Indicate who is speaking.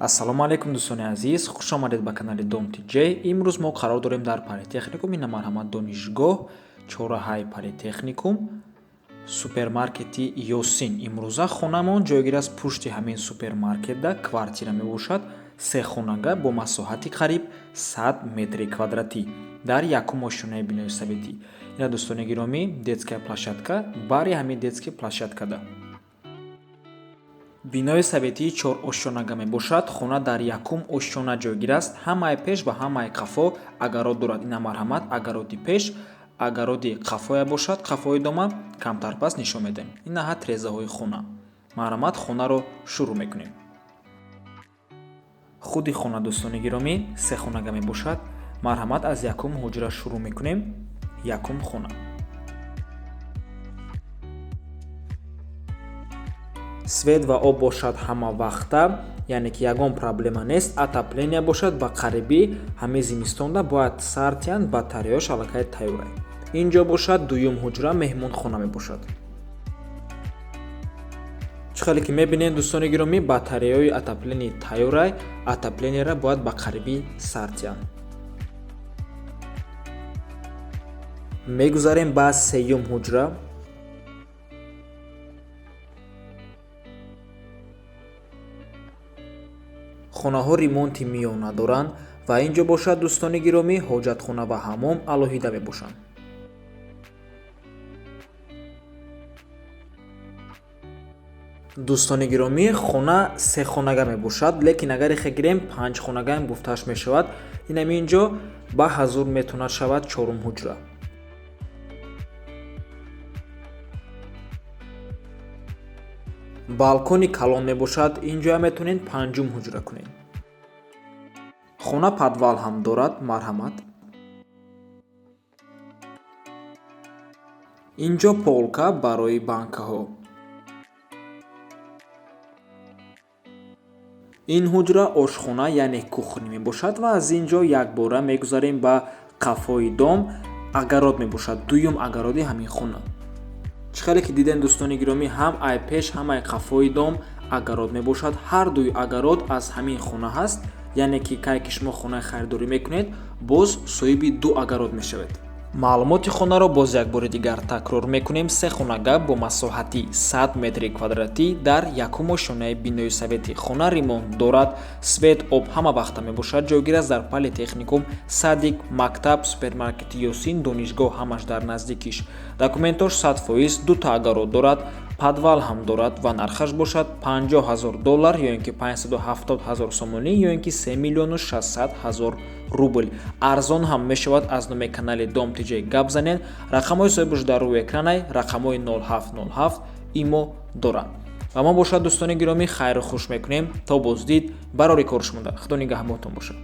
Speaker 1: Ассалому алайкум, дӯстони азиз, хуш омадед ба канали Дом ТJ. Имрӯз мо қарор дорем дар Политехникум, ина марҳамат, донишгоҳ, чорраҳаи Политехникум, супермаркети Ёсин. Имрӯза хонамон ҷойгир аст пушти ҳамин супермаркетда, квартира мебошад, сехонага бо масоҳати қариб 100 метри квадратӣ дар якум ошёнаи бинои советӣ. Ина, дӯстони гиромӣ, детская площадка, бари ҳамин детский площадкада. Бинои советии чорошёнага мебошад. Хона дар якум ошёна ҷойгир аст. Ҳамаи пеш ва ҳамаи қафо огород дорад. Ина марҳамат, огороди пеш, огороди қафоя бошад, қафои дома камтар пас нишон медиҳем. Инаҳа трезаҳои хона. Марҳамат, хонаро шурӯъ мекунем. Худи хона, дӯстони гиромӣ, сехонага мебошад. Марҳамат, аз якум ҳуҷра шурӯъ мекунем. Якум хона. Свет ва об бошад ҳама вақта, яъне ки ягон проблема нест. Отопления бошад, ба қарибӣ ҳамаи зимистонда бояд сар тиҳанд, батареяш аллакай тайёрай. Ин ҷо бошад дуюм ҳуҷра, меҳмонхона мебошад. Чӣ хеле ки мебинед, дӯстони гиромӣ, батареяҳои отопление тайёрай, отопленияра бояд ба қарибӣ сар тиҳанд. Мегузарем ба сеюм ҳуҷра. Хонаҳо ремонти миёна доранд ва ин ҷо бошад, дӯстони гиромӣ, ҳоҷатхона ва ҳаммом алоҳида мебошанд. Дӯстони гиромӣ, хона сехонага мебошад, лекин агар ихе гирем, панҷхонагаам гуфтааш мешавад. Инам ин ҷо ба ҳазур метавонад шавад чорум ҳуҷра. Балкони калон мебошад, ин ҷоя метавонед панҷум ҳуҷра кунед. Хона подвал ҳам дорад, марҳамат. Ин ҷо полка барои банкаҳо. Ин ҳуҷра ошхона, яъне кухня мебошад ва аз ин ҷо якбора мегузарем ба қафои дом, огород мебошад, дуюм огороди ҳамин хона. Чӣ хеле ки дидем, дӯстони гиромӣ, ҳам ай пеш, ҳам ай қафои дом огород мебошад. Ҳар дуи огород аз ҳамин хона ҳаст, яъне ки кай ки шумо хонаи харидорӣ мекунед, боз соҳиби ду огород мешавед. Маълумоти хонаро боз як бори дигар такрор мекунем. Се хонага бо масоҳати 100 метри квадратӣ дар якум ошёнаи бинои советӣ. Хона ремонт дорад, свет, об ҳама вақта мебошад. Ҷойгир аст дар Политехникум, садик, мактаб, супермаркети Ёсин, донишгоҳ ҳамаш дар наздикиш. Документош 100%, дута огород дорад, подвал ҳам дорад ва нархаш бошад 50 000 доллар ё ин ки 570 000 сомонӣ ё ин ки 3 600 000 рубл. Арзон ҳам мешавад. Аз номи канали Дом ТJ гап занед. Рақамҳои соҳибаш дар рӯи экранай, рақамҳои 0707 имо доранд. Ва мо бошад, дӯстони гиромӣ, хайру хуш мекунем. То боздид, барори кор шумода. Худо нигаҳбонтон бошад.